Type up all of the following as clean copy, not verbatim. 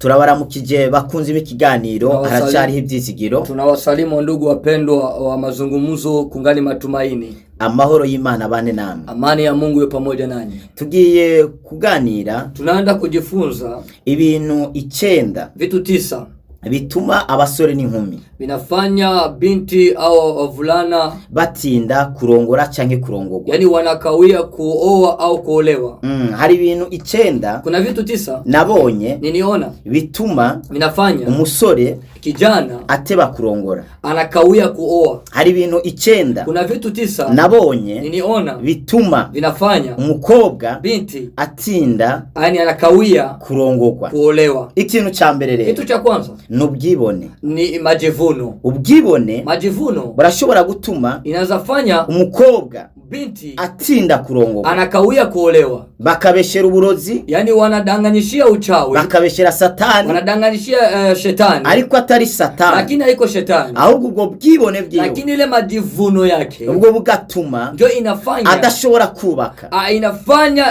Turabaramukije bakunzi b'ikiganiro haracyariho ibyizigiro. Tunawasalimu ndugu wapendwa wa mazungumzo kungali matumaini. Amahoro y'Imana bane namwe. Amani ya Mungu iwe pamoja nanyi. Tugiye kuganira Tunaenda kujifunza ibintu 9 vitu 9 bituma abasore n'inkumi vinafanya binti au wavulana batinda kurongora canke kurongorwa. Yani wanakawia kuoa au kuolewa. Hari ibintu 9 Kuna vitu 9 nabonye niliona bituma vinafanya umusore kijana ateba kurongora. anakawia kuoa. Hari ibintu 9 Kuna vitu 9 nabonye niliona bituma vinafanya umukobwa binti atinda yani anakawia kurongorwa. kuolewa. Ikintu ca mbere rero Kitu cha kwanza ni ubwibone. ni majivuno. Ubwibone Majivuno burashobora gutuma inaweza fanya umukobwa binti atinda kurongorwa. anakawia kuolewa. Bakabeshera uburozi, Yani wanadanganyishia uchawi, bakabeshera satani, wanadanganyishia shetani, ariko atari satani, lakini haiko shetani, ahubwo ubwo bwibone bwiwe, lakini ile majivuno yake ubwo bugatuma ndio inafanya adashobora kubaka, inafanya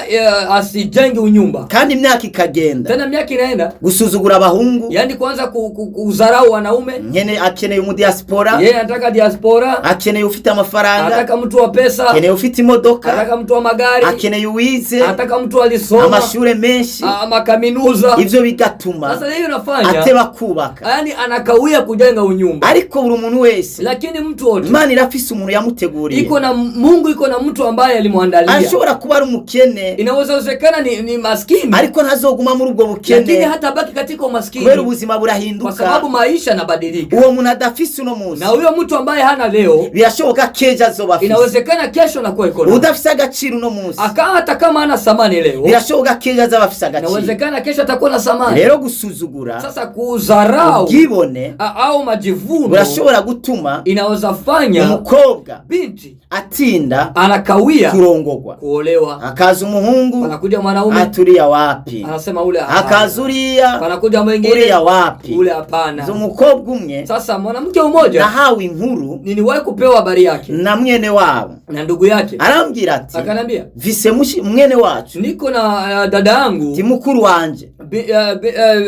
asijenge unyumba. kandi imyaka ikagenda. Tena miaka inaenda, Gusuzugura abahungu, yani kuanza kudharau wanaume. Nyene akeneye umudiaspora, Yeye anataka diaspora, akeneye ufite amafaranga, anataka mtu wa pesa, akeneye ufite imodoka, anataka mtu wa magari, akeneye uwize anataka mtu alisoma amashure menshi. Makaminuza. Ivyo bigatuma Sasa hiyo inafanya ateba kubaka. yani anakawia kujenga unyumba. Ariko buri muntu wese Lakini mtu wote Imana irafise umuntu yamuteguriye. iko na Mungu, iko na mtu ambaye alimwandalia. Ashobora kuba ari umukene, Inawezekana ni maskini, ariko ntazoguma muri ubwo lakini bukene, hata baki katika umaskini, kubera ubuzima kwa burahinduka. sababu maisha yanabadilika. Uwo muntu adafise uno munsi, Na huyo mtu ambaye hana leo, birashoboka kejo azoba afise. inawezekana kesho nakuwa iko nayo. Udafise agaciro uno munsi, Akawa hata kama hana thamani leo, birashoboka kejo azaba afise agaciro. inawezekana kesho atakuwa na thamani. Rero gusuzugura, Sasa kudharau ubwibone au majivuno burashobora gutuma inaweza fanya umukobwa binti atinda anakawia kurongorwa. kuolewa. Hakaza umuhungu, Panakuja mwanaume aturiya wapi, anasema ule hapana. hakaza uriya, Panakuja mwingine uriya wapi. ule hapana. Izo umukobwa umwe Sasa mwanamke mmoja nahawe inkuru niliwahi kupewa habari yake na mwene wabo, na ndugu yake, arambwira ati akanambia vise mwene wacu, niko na dada yangu ti mukuru wanje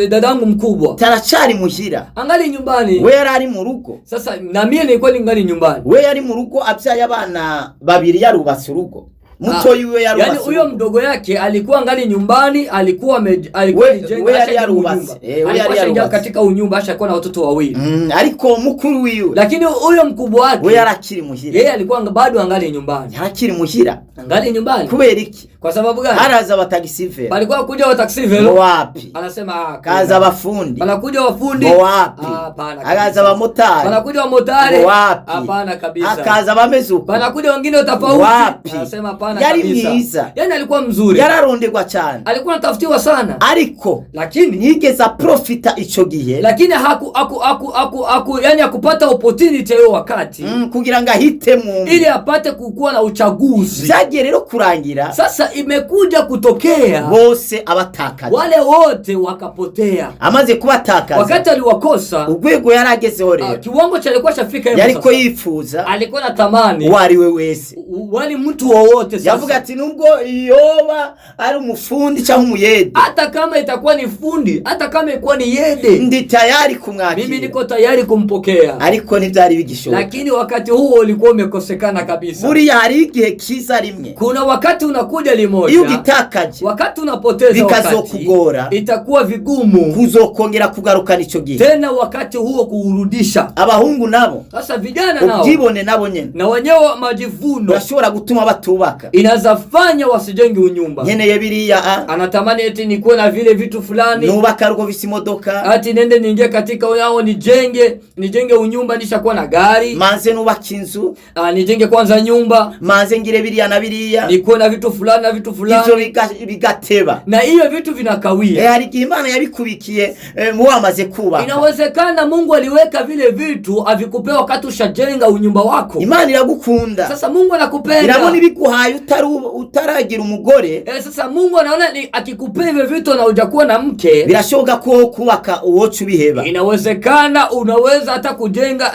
dada yangu mkubwa taracari muhira, angali nyumbani. we yari ari mu rugo. Sasa na mie nilikuwa ningali nyumbani. We yari mu rugo abyaye abana babiri, yarubatse urugo mutoyi we, Yani yarubatse huyo urugo. mdogo yake alikuwa angali nyumbani, alikuwa alikuwa alijenga We yari ashajenga yarubatse. unyumba. We yari Alikuwa ashaingia yarubatse. katika unyumba, ashakuwa na watoto wawili. Ariko mukuru wiwe Lakini huyo mkubwa wake we yarakiri muhira, yeye alikuwa bado angali nyumbani, yarakiri muhira. angali nyumbani. Kubera iki? Kwa sababu gani? Haraza abatagisivera Palikuwa kuja wa taxi ngo velo, wapi, anasema kaza abafundi panakuja wafundi ngo wapi, Ah, hapana hakaza kabisa. abamotari Panakuja wamotari ngo wapi, hapana kabisa. hakaza abameze uko Panakuja wengine tofauti, Wapi? anasema hapana Yari kabisa. mwiza. Yani alikuwa mzuri, Yararonderwa cyane, alikuwa anatafutiwa sana, ariko lakini ntiyigeze aprofita ico gihe, lakini haku haku haku haku, haku yani hakupata opportunity hiyo wakati kugira ngo ahitemo umwe. ili apate kukuwa na uchaguzi. Vyagiye rero kurangira Sasa imekuja kutokea bose abatakaza. wale wote wakapotea. Amaze kubatakaza, Wakati aliwakosa, urwego yari agezeho rero, kiwango cha alikuwa shafika hapo yariko sasa. yifuza Alikuwa na tamani uwo ari we wese. wali mtu wowote Yavuga sasa, ati nubwo yoba ari umufundi cyangwa umuyede, hata kama itakuwa ni fundi, hata kama ikuwa ni yede, ndi tayari mimi kumwakira. niko tayari kumpokea. Ariko ntibyari bigishoboka. Lakini wakati huo ulikuwa umekosekana kabisa. Buriya hari igihe kiza rimwe, Kuna wakati unakuja iyo limoja, ugitakaje wakati unapoteza wakati, bikazokugora itakuwa vigumu kuzokongera kugarukana ico gihe. tena wakati huo kuurudisha. Abahungu nabo Sasa vijana nao ubwibone nabo nyene na wenyewe majivuno burashobora gutuma batubaka. inaweza fanya wasijenge unyumba. Nkeneye biriya a Anatamani eti nikuwe na vile vitu fulani, nubaka rugo vise imodoka, ati nende niingie katika yao nijenge unyumba nishakuwa na gari, manze nubaka inzu, nijenge kwanza nyumba, manze ngire biriya na biriya, nikuwe na vitu fulani na vitu ivyo fulani, bigateba. na hiyo vitu vinakawia. Hari igihe Imana yabikubikiye wamaze kubaka. Inawezekana Mungu aliweka vile vitu avikupewa wakati ushajenga unyumba wako. Imana iragukunda, Sasa Mungu anakupenda, irabona ibiguhaye Ibiguhaye utaragira umugore, Sasa Mungu anaona ni akikupea hivyo vitu na hujakuwa na mke, birashoboka ko kubaka uwoca ubiheba, inawezekana unaweza hata kujenga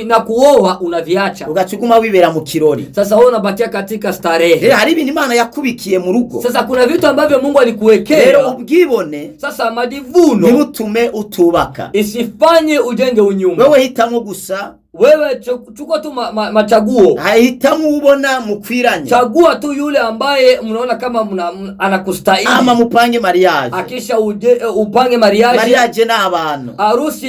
na kuoa unaviacha. Ugaca uguma wibera mu kirori. Sasa wewe unabakia katika starehe. Rero hari ibintu Imana yakubikiye mu rugo. Sasa kuna vitu ambavyo Mungu Rero alikuwekea. ubwibone Sasa majivuno ntibutume utubaka. Isifanye ujenge unyumba. Wewe hitamo gusa. Wewe chukua tu machaguo. Hitamo ubona mukwiranye. Chagua tu yule ambaye mnaona kama anakustahili. Ama mupange mariage. Akisha upange mariage. Mariage ni abantu.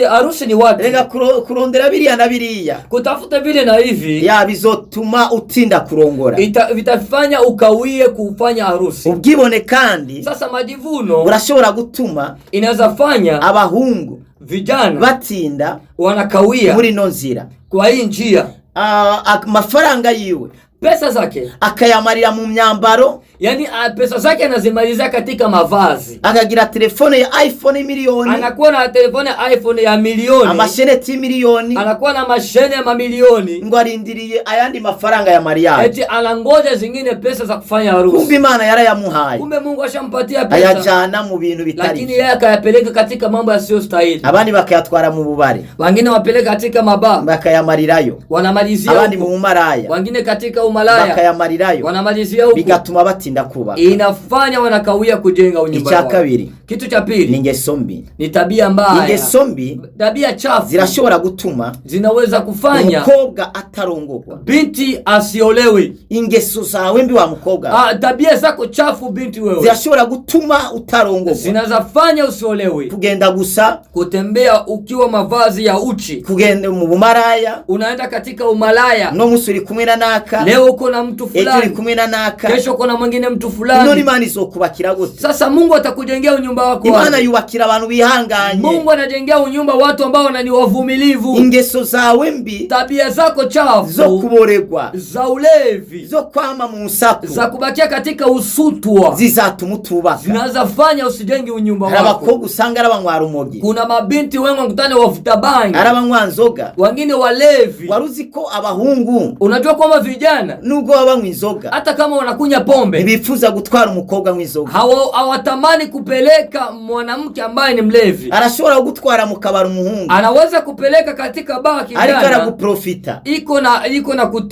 Harusi ni watu. Rega kurondera biriya na biriya, Kutafuta vile na hivi ya bizotuma utinda kurongora. Vitafanya ukawie kufanya harusi. Ubwibone kandi Sasa majivuno burashobora gutuma inaweza fanya abahungu vijana batinda wanakawia muri ino nzira. Kwa hii njia. Ah, amafaranga yiwe Pesa zake akayamarira mu myambaro, yani pesa zake anazimalizia katika mavazi. Akagira telefone ya iPhone miliyoni, Anakuwa na telefone ya iPhone ya milioni, amasheneti y'imiliyoni, anakuwa na mashene ya mamilioni, ngo arindiriye ayandi mafaranga ya mariage. Eti anangoja zingine pesa za kufanya Kumbe harusi. Imana yarayamuhaye, Kumbe Mungu ashampatia pesa, ayajana mu bintu bitari lakini byo. yeye akayapeleka katika mambo yasiyostahili. Abandi bakayatwara mu bubare, Wengine wapeleka katika mabaa, bakayamarirayo, wanamalizia abandi mu huko, bumaraya, wengine katika umalaya, bakayamarirayo, wanamalizia huko, bigatuma batinda kubaka. Inafanya wanakawia kujenga unyumba Icya wao. kabiri Kitu cha ni pili ingeso mbi. ni tabia mbaya. Ingeso mbi Tabia chafu zirashobora gutuma zinaweza kufanya umukobwa atarongorwa. Binti asiolewi. Ingeso zawe mbi wa mukobwa Tabia zako chafu binti wewe zirashobora gutuma utarongorwa. Zinaweza fanya usiolewi. Kugenda gusa, Kutembea ukiwa mavazi ya uchi, kugenda mu bumaraya, unaenda katika umalaya. No musi uri kumwe na naka, Leo uko na mtu ejo uri fulani, kumwe na naka. Kesho uko na mwingine mtu None fulani. Imana izokubakira gute? Sasa Mungu atakujengea unyumba wako Imana wapi? yubakira abantu bihanganye. Mungu anajengea unyumba watu ambao ni wavumilivu. Ingeso zawe mbi Tabia zako zo chafu kuboregwa, za ulevi, zo kwama mu nsaku, za kubakia katika usutwa zizatuma utubaka. Zinaweza fanya usijenge unyumba Hari wako. abakobwa usanga ari abanywa rumogi, Kuna mabinti wengi wakutane wavuta bangi, ari abanywa nzoga. Wengine walevi. Wari uzi ko abahungu Unajua kwamba vijana nubwo baba banywa inzoga, hata kama wanakunya pombe ntibifuza gutwara umukobwa anywa inzoga. Hawatamani kupeleka mwanamke ambaye ni mlevi. Arashobora kugutwara mu kabari umuhungu, Anaweza kupeleka katika baa ariko kijana araguprofita,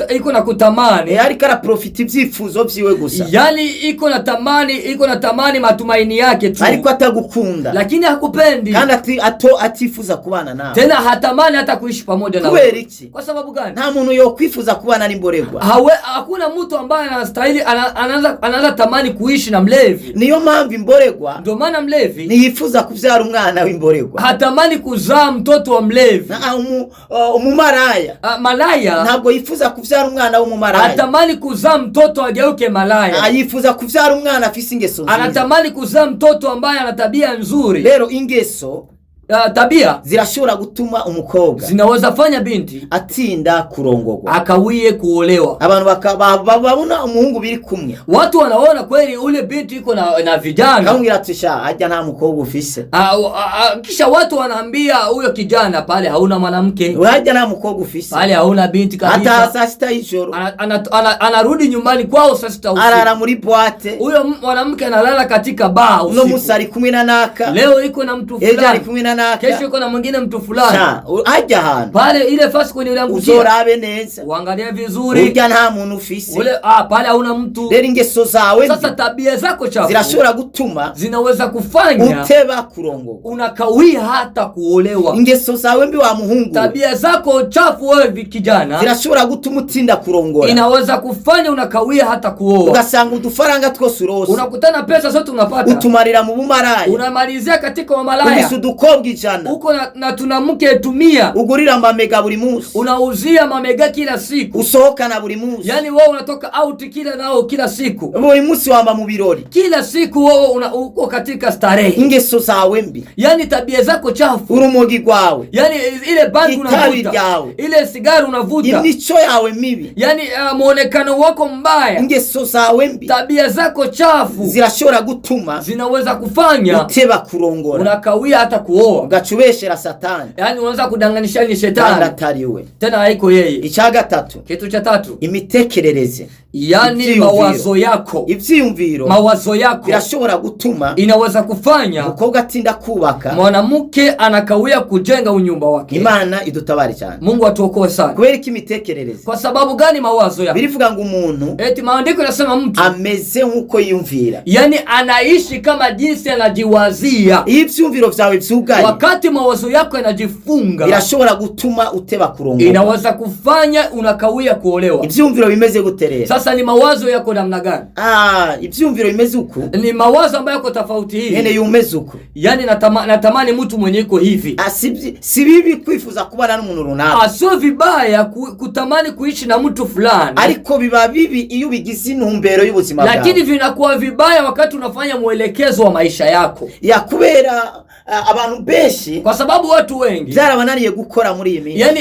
iko na kutamani, ariko araprofita ibyifuzo byiwe gusa, yani iko na tamani matumaini yake tu, ariko atagukunda, lakini hakupendi, kandi atifuza kubana nawe. Tena hatamani hata kuishi pamoja na Kubera wewe. iki? Kwa sababu gani? Nta muntu yokwifuza kubana n'imborerwa. Hakuna mtu ambaye anastahili anaanza tamani kuishi na mlevi. Niyo mpamvu imborerwa Ndio maana mlevi ntiyifuza kubyara umwana w'imborerwa. Hatamani kuzaa mtoto wa mlevi. Umumaraya Malaya ntabwo yifuza kubyara umwana w'umumaraya. Hatamani kuzaa mtoto ageuke malaya. Yifuza kubyara umwana afise ingeso nziza. Anatamani kuzaa mtoto ambaye ana tabia nzuri. Rero ingeso Tabia zirashobora gutuma umukobwa zinaweza fanya binti atinda kurongorwa. Akawie kuolewa. Abantu babona umuhungu biri kumwe, Watu wanaona kweli ule binti iko na vijana, akamubwira ati sha hajya nta mukobwa ufise. Kisha watu wanaambia huyo kijana pale hauna mwanamke, hajya nta mukobwa ufise, pale hauna binti ataha kabisa. saa sita y'ijoro, Anarudi nyumbani kwao saa 6 usiku. Arara muri boîte, Huyo mwanamke analala katika baa uno usiku. musi ari kumwe na naka, Leo iko na mtu ejo ari fulani, kumwe na naka. Kesho iko na mwingine mtu fulani. Sha, hajya ahantu Pale ile fasi kwenye uliangukia, uzorabe neza, uangalie vizuri urya nta muntu ufise. ule, pale hauna mtu. Rero ingeso zawe Sasa mbi tabia zako chafu zirashobora gutuma zinaweza kufanya uteba kurongorwa. Unakawia hata kuolewa. Ingeso zawe mbi wa muhungu we, Tabia zako chafu wewe kijana zirashobora gutuma utinda kurongora, inaweza kufanya unakawia hata kuoa. Ugasanga udufaranga twose urose Unakutana pesa zote unapata, utumarira mu bumaraya, unamalizia katika wamalaya, ufise udukobwa 100, uko na tuna mke tumia, ugurira amamega buri munsi, unauzia mamega kila siku, usohokana buri munsi, yani wewe unatoka out kila nao kila siku, buri munsi wamba mu birori. Kila siku wewe uko katika starehe, Ingeso zawe mbi, yani tabia zako chafu, urumogi rwawe, yani ile bangi itabi unavuta, ryawe, ile sigara unavuta, imico yawe mibi, yani muonekano wako mbaya, ingeso zawe mbi tabia zako chafu zirashobora gutuma zinaweza kufanya uteba kurongora. Unakawia hata kuoa. kuoa, Ugaca ubeshera Satani yaani unaweza kudanganisha ni kandi shetani, atari we. Tena haiko yeye. Icya gatatu, Kitu cha tatu, imitekerereze, yaani Ivyiyumviro. mawazo yako, Ivyiyumviro mawazo yako birashobora gutuma inaweza kufanya umukobwa atinda kubaka. Mwanamke anakawia kujenga unyumba wake. Imana idutabare cyane. Mungu atuokoe sana. Kubera ko imitekerereze, Kwa sababu gani mawazo yako? Birivuga ngo umuntu Eti maandiko yanasema mtu ameze nk'uko yiyumvira. Yani anaishi kama jinsi anajiwazia. Iyo ivyumviro vyawe vyugaye, Wakati mawazo yako yanajifunga, birashobora gutuma uteba kurongora. Inaweza kufanya unakawia kuolewa. Ivyumviro bimeze gute rero? Sasa ni mawazo yako namna gani? Ah, ivyumviro bimeze uku, Ni mawazo ambayo yako tofauti nyene hivi. yumeze uku. Yani natamani mtu mwenye iko hivi. Ah, si bibi kwifuza kubana n'umuntu runaka, Ah, sio vibaya kutamani kuishi na mtu fulani, ariko biba bibi iyo ubigize intumbero y'ubuzima lakini bwawe. vinakuwa vibaya wakati unafanya mwelekezo wa maisha yako, Ya, kubera ah, abantu benshi kwa sababu watu wengi byarabananiye gukora muri iyi minsi, yani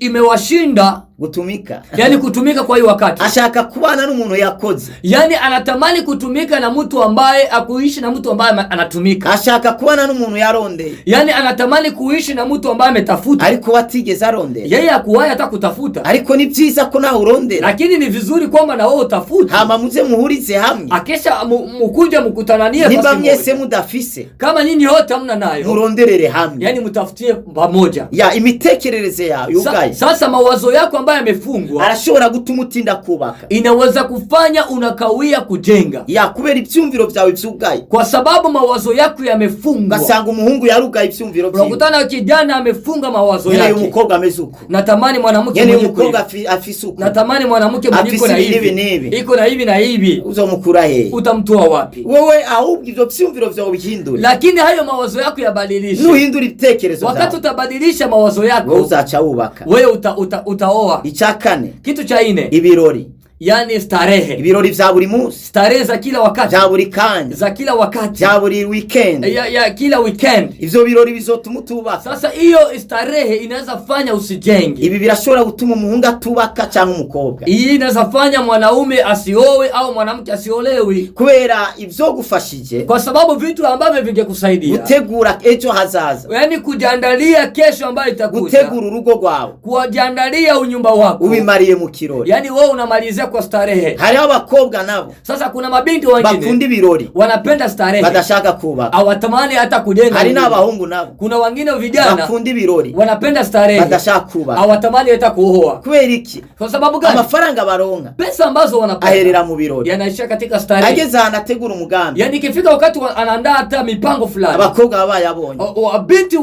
imewashinda gutumika. Yani kutumika kwa hii wakati. Ashaka kubana n'umuntu yakoze. Yani anatamani kutumika na mtu ambaye akuishi na mtu ambaye anatumika. Ashaka kubana n'umuntu yarondeye, Yani anatamani kuishi na mtu ambaye ametafuta, ariko we atigeze arondera. Yeye akuwahi hata kutafuta. Ariko ni byiza ko nawe urondera, Lakini ni vizuri kwamba na wewe utafute, hama muze muhurize hamwe. Akesha mukuje mkutananie Nimba fasi mwese moja. mudafise, Kama nyinyi wote hamna nayo, muronderere hamwe. Yani mtafutie pamoja. Ya, imitekerereze yawe yugaye Sasa mawazo yako ambayo yamefungwa arashobora gutuma utinda kubaka. Inaweza kufanya unakawia kujenga, Ya, kubera ibyumviro byawe byugaye, kwa sababu mawazo yako yamefungwa. ugasanga umuhungu yarugaye ibyumviro byiwe. Unakutana kijana amefunga mawazo Nkeneye yake. umukobwa ameze uku, Natamani mwanamke nkeneye mwenye iko umukobwa hivi. afise uku. Natamani mwanamke mwenye iko na Afise ibi hivi, n'ibi. Iko na hivi na hivi. Uzomukura hehe? Utamtoa wapi? Wowe ahubwo ivyo vyumviro vyawe ubihindure. Lakini hayo mawazo yako yabadilishe. Nuhindura ibitekerezo Wakati vyawe, utabadilisha mawazo wowe yako, uzaca wubaka. wewe utaoa. Icya kane, Kitu cha ine, ibirori. Yani starehe, Ibirori vya buri munsi, starehe za kila wakati, vya buri kanya, za kila wakati, vya buri weekend. ya kila weekend. Ivyo birori bizotuma utubaka. Sasa hiyo starehe inaweza fanya usijenge. Ibi birashobora gutuma umuhungu atubaka cyangwa umukobwa, Hii inaweza fanya mwanaume asiowe au mwanamke asiolewi, kubera ivyogufashije kwa sababu vitu ambavyo vingekusaidia gutegura ejo hazaza, yaani kujiandalia kesho ambayo itakuja, gutegura urugo rwawe, kujiandalia unyumba wako, ubimariye mu kirori. Yaani wewe unamalizia kwa starehe. Hariho abakobwa nabo Sasa kuna mabinti wengine bakunda ibirori, wanapenda starehe, badashaka kubaka. Hawatamani hata kujenga Hari nyumba. n'abahungu nabo Kuna wengine vijana bakunda ibirori, wanapenda starehe, badashaka kubaka. Hawatamani hata kuoa. Kubera iki? Kwa sababu gani? Amafaranga baronka Pesa ambazo wanapata aherera mu birori. Yanaishia katika starehe. Ageze ahantu ategura umugambi, Yaani ikifika wakati anaandaa hata mipango fulani, abakobwa baba bayabonye. Binti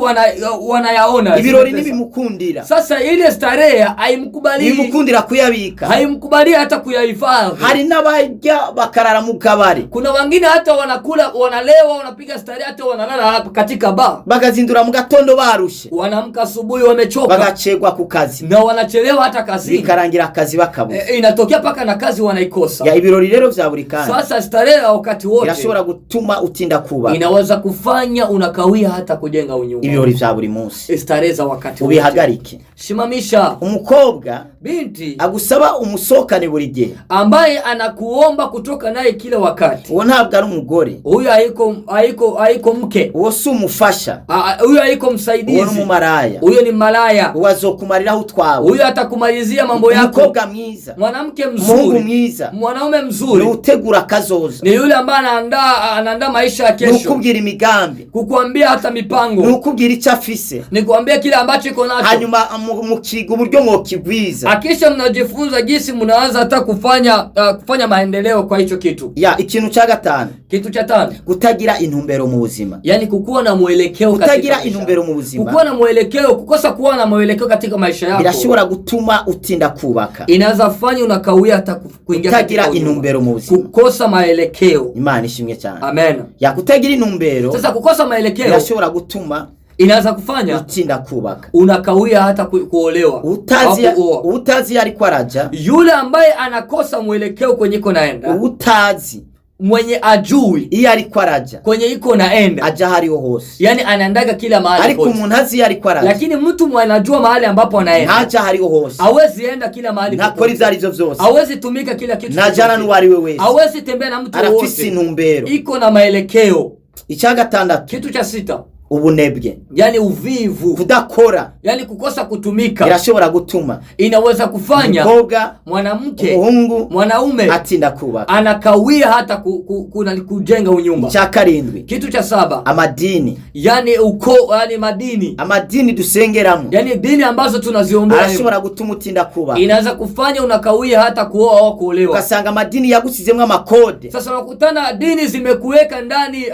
wanayaona zile Ibirori pesa. ntibimukundira, Sasa ile starehe haimkubalii, ntibimukundira kuyabika. Haimkubalii hata kuyahifadhi. Hari n'abajya bakarara mu kabari, Kuna wengine hata wanakula, wanalewa, wanapiga starehe, hata wanalala hapa katika baa, bagazindura mu gatondo barushe, wanaamka asubuhi wamechoka bagacegwa ku kazi, na wanachelewa hata kazini. bikarangira akazi bakabuze. Inatokea mpaka na kazi wanaikosa. Ya, ibirori rero vya buri kanya Sasa starehe ya wakati wote birashobora gutuma utinda kubaka. Inaweza kufanya unakawia hata kujenga unyumba. Ibirori vya buri munsi Starehe za wakati wote ubihagarike. Simamisha. Umukobwa Binti agusaba umusohokane buri gihe, ambaye anakuomba kutoka naye kila wakati, uwo ntabwo ari umugore, huyo haiko mke, uwo si umufasha, huyo haiko uwo ni msaidizi, umumaraya. Huyo ni malaya. Uwo azokumariraho utwawe. Huyo atakumalizia mambo yako. Umukobwa mwiza, Mwanamke umuhungu mzuri, mwiza mwanaume ni mzuri utegura akazoza, ni yule ambaye anaandaa maisha ya ni kesho, ukubwira imigambi, kukuambia hata ni mipango, ukubwira icyo afise, ni kuambia kile ambacho iko nacho. Hanyuma mukiga uburyo mwokigwiza. Akisha mnajifunza jinsi mnaanza hata kufanya maendeleo kwa hicho kitu. Ya, ikintu cya gatanu, Kitu cha tano, kutagira intumbero mu buzima. yani kukuwa na mwelekeo katika Kutagira maisha. intumbero mu buzima Kukuwa na mwelekeo, kukosa kuwa na mwelekeo katika maisha yako birashobora gutuma utinda kubaka. Inaweza fanya unakawia hata kuingia Kutagira katika unyumba. intumbero mu buzima. Kukosa maelekeo. Imana ishimwe cyane. Amen. Ya, kutagira intumbero Sasa kukosa maelekeo birashobora gutuma inaweza kufanya utinda kubaka. Unakawia hata kuolewa Utazi, au kuoa. utazi iyo ariko araja, Yule ambaye anakosa mwelekeo kwenye iko naenda, utazi mwenye ajui iyo ariko araja, kwenye iko naenda, aja aho ariho hose. Yani anaendaga kila mahali Ariko pote. umuntu azi iyo ariko araja, Lakini mtu mwanajua mahali ambapo anaenda, ntaja aho ariho hose, hawezi enda kila mahali ntakora popote. ibyo aribyo byose, Hawezi tumika kila kitu ntajana chochote. n'uwo ari we wese, Hawezi tembea na mtu arafise wote, intumbero. Iko na maelekeo. Icya gatandatu, Kitu cha sita, Ubunebwe, Yani uvivu, kudakora, yani kukosa kutumika, birashobora gutuma inaweza kufanya umukobwa, mwanamke, umuhungu mwanaume atinda kubaka. anakawia hata kujenga unyumba. Icya karindwi, Kitu cha saba, amadini. yani ukoo, yani madini, Amadini dusengeramo yani dini ambazo tunaziombea arashobora gutuma utinda kubaka. inaweza kufanya unakawia hata kuoa au kuolewa. Ugasanga amadini yagusizemwo amakode, Sasa unakutana dini zimekuweka ndani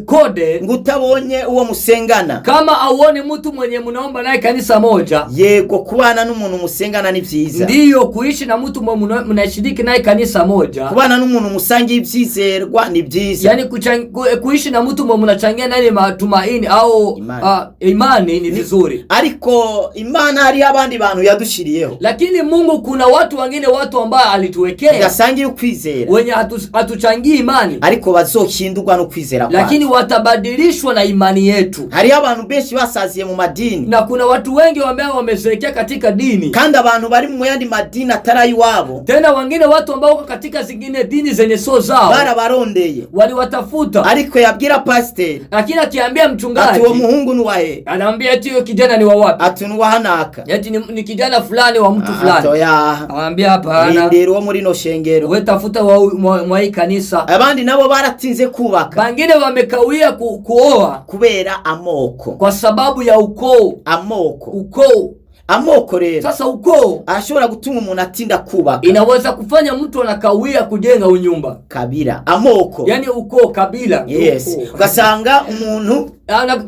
code, ngo utabonye uwo musengana. Kama auone mtu mwenye mnaomba naye kanisa moja. Yego, kubana n'umuntu musengana ni vyiza. Ndiyo, kuishi na mtu mwenye mnashiriki naye kanisa moja, Kubana n'umuntu musangiye ivyizerwa ni vyiza. yani kuishi na mtu mwenye mnachangia naye matumaini au Imani. Imani ni vizuri, Ariko Imana hariho abandi bantu yadushiriyeho lakini Mungu kuna watu wengine, watu ambao alituwekea tudasangiye ukwizera, wenye hatuchangii imani, ariko bazohindurwa no kwizera lakini kwacu. watabadilishwa na imani yetu. Hariho abantu benshi basaziye mu madini, Na kuna watu wengi ambao wamezeekea katika dini, kandi abantu bari mu yandi madini atari ayiwabo tena wengine watu ambao wako katika zingine dini zenye sio zao barabarondeye, waliwatafuta, ariko yabwira pasiteri lakini akiambia ati uwo mchungaji muhungu nuwahe, anaambia eti huyo kijana ni wa wapi, ati nuwahanaka, eti ni kijana fulani wa mtu fulani, atoya, anaambia hapana, rindira uwo muri no shengero. we tafuta mwa hii kanisa. Abandi nabo baratinze kubaka Wengine wamekawia kuoa kubera amoko. kwa sababu ya ukoo. Amoko. Ukoo. Amoko rero Sasa ukoo arashobora gutuma umuntu atinda kubaka. inaweza kufanya mtu anakawia kujenga unyumba. Kabira, amoko. Yani ukoo, kabila. Yes. Ukoo. Ugasanga umuntu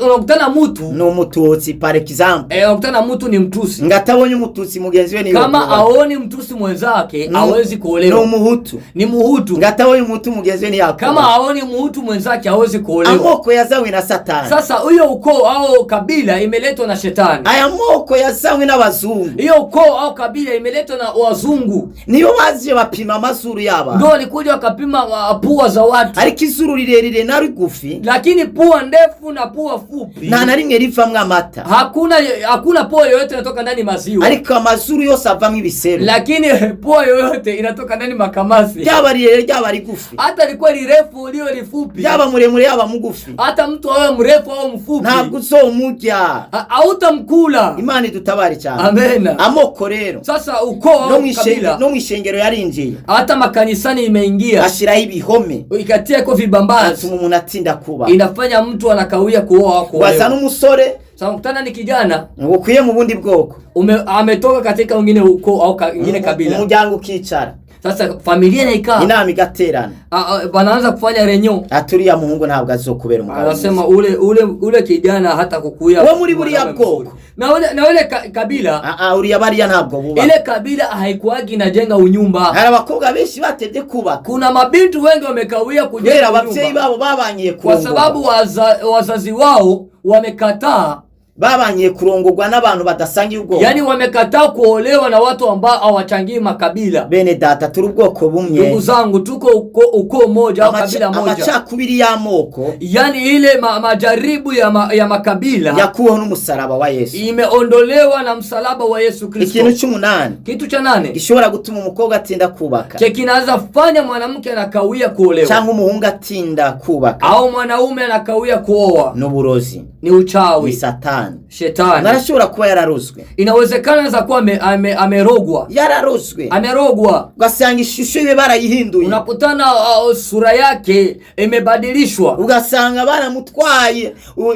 Unakutana mtu, ni umututsi, par exemple, unakutana mtu ni mtusi, ngo atabonye umututsi mugenzi we niwe kama kubaka. aoni mtusi mwenzake hawezi Ni kuolewa. umuhutu, Ni muhutu, ngo atabonye umuhutu mugenzi we ntiyakubaka. kama aoni muhutu mwenzake hawezi kuolewa. Amoko yazanywe na Satani. Sasa huyo ukoo au kabila imeletwa na shetani. Aya moko yazanywe n'abazungu. Hiyo ukoo au kabila imeletwa na wazungu, Niyo baje bapima amazuru y'abantu, ndio walikuja wakapima pua za watu, ariko izuru rirerire na rigufi lakini pua ndefu na pua fupi nta na rimwe rivamwo amata, hakuna pua yoyote inatoka ndani maziwa, ariko amazuru yose avamwo ibiseru, lakini pua yoyote inatoka ndani makamasi, ryaba rirerire ryaba rigufi, hata likuwa lirefu liwe lifupi, yaba muremure yaba mugufi, hata mtu awe mrefu au mfupi, ntabwo uzomurya. Hautamkula. Imana idutabare cyane. Amena. Amoko rero Sasa ukoo no au kabila no mw'ishengero yarinjiye, hata makanisani imeingia, ashiraho ibihome, ikatia iko vibambazi, atuma umuntu atinda kuba. inafanya mtu anakawia kuoa au Waza kuolewa. n'umusore Sasa unakutana ni kijana ukwiye mu bundi bwoko, ametoka katika wengine ukoo au ingine kabila. Umuryango ukicara, Sasa familia inaikaa, inama igaterana, wanaanza kufanya renyo, ati uriya muhungu ntabwo azokubera umugabo anasema mwiza. ule kijana hata kukuya Wo muri buriya mwanaume mzuri. bwoko. Na ule kabila, Ah, ah, uriya bariya ntabwo buba. ile kabila haikuagi inajenga unyumba. Hari abakobwa benshi batevye kubaka Kuna mabinti wengi wamekawia kubera kujenga abavyeyi unyumba babo babanyiye kwa kurongorwa, sababu wazazi wao wamekataa, babanyiye kurongorwa n'abantu badasangiye ubwoko. yani wamekataa kuolewa na watu ambao hawachangii makabila. Bene data, turi ubwoko bumwe. Ndugu zangu, tuko ukoo moja au kabila moja. Amacakubiri y'amoko Yani ile majaribu ya makabila yakuweho n'umusaraba wa Yesu. imeondolewa na msalaba wa Yesu Kristo. Ikintu c'umunani Kitu cha nane gishobora gutuma umukobwa atinda kubaka che kinaweza fanya mwanamke anakawia kuolewa cyangwa umuhungu atinda kubaka au mwanaume anakawia kuoa n'uburozi, ni ni uchawi, Satani. shetani. Arashobora kuba yararozwe. Inawezekana anaweza kuwa amerogwa, Yararozwe, amerogwa. ugasanga ishusho yiwe barayihinduye, Unakutana sura yake imebadilishwa, ugasanga baramutwaye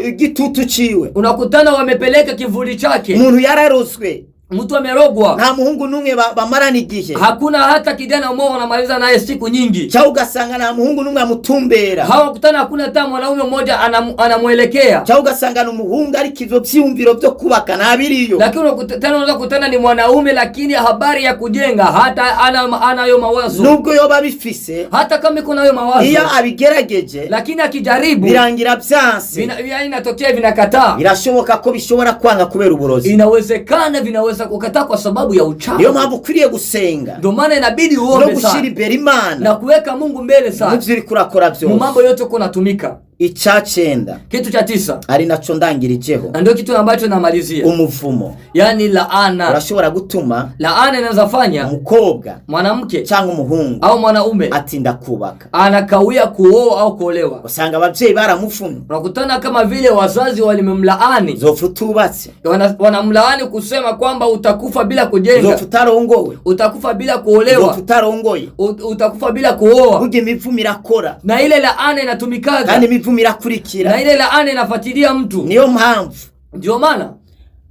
igitutu ciwe. unakutana wamepeleka kivuli chake. Umuntu yararozwe, Mtu amerogwa, nta muhungu n'umwe bamarana igihe, hakuna hata kijana mmoja wanamaliza naye siku nyingi. cyangwa ugasanga nta muhungu n'umwe amutumbera, Hawakutana, hakuna hata mwanaume mmoja anamwelekea. cyangwa ugasanga ni umuhungu ariko ivyo vyiyumviro vyo kubaka ntabiriyo. Lakini unaweza kukutana ni mwanaume, lakini habari ya kujenga hata anayo mawazo, Nubwo yoba abifise, hata kama iko nayo mawazo, iyo abigerageje lakini akijaribu birangira vyanse. yaani inatokea vinakataa. Birashoboka ko bishobora kwanga kubera uburozi. Inawezekana vinaweza kukataa kwa sababu ya uchawi. Niyo mpamvu ukwiriye gusenga Ndio maana inabidi no uombe gushira sana imbere Imana na kuweka Mungu mbele sana muvyo uriko urakora mu mambo vyose. yote uko unatumika. Icya cenda, Kitu cha tisa, ari naco ndangirijeho, na ndio kitu ambacho namalizia, umuvumo yaani laana. Urashobora gutuma Laana inaweza fanya umukobwa mwanamke cyangwa umuhungu au mwanaume atinda kubaka. Anakawia kuoa au kuolewa. Usanga ababyeyi baramuvumye. Unakutana kama vile wazazi walimemlaani. Uzopfa utubatse. Wanamlaani kusema kwamba utakufa bila kujenga, Uzopfa utarongowe. Utakufa bila kuolewa, Uzopfa utarongoye. Utakufa bila kuoa. Burya imivumo irakora, Na ile laana inatumikaga, kandi imivumo irakurikira. Na ile laana inafuatilia mtu. Niyo mpamvu Ndio maana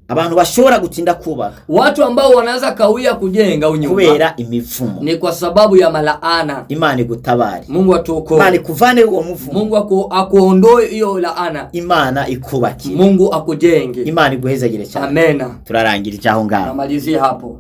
abantu bashobora gutinda kubaka watu ambao wanaweza kawia kujenga unyumba kubera imivumo. Ni kwa sababu ya malaana. Imana igutabare. Mungu atuokoe. Imana ikuvane uwo muvumo. Mungu akuondoe hiyo laana. Imana ikubakire. Mungu akujenge. Imana iguhezagire cyane. Amena. Turarangirije aho ngaho. Namalizia hapo.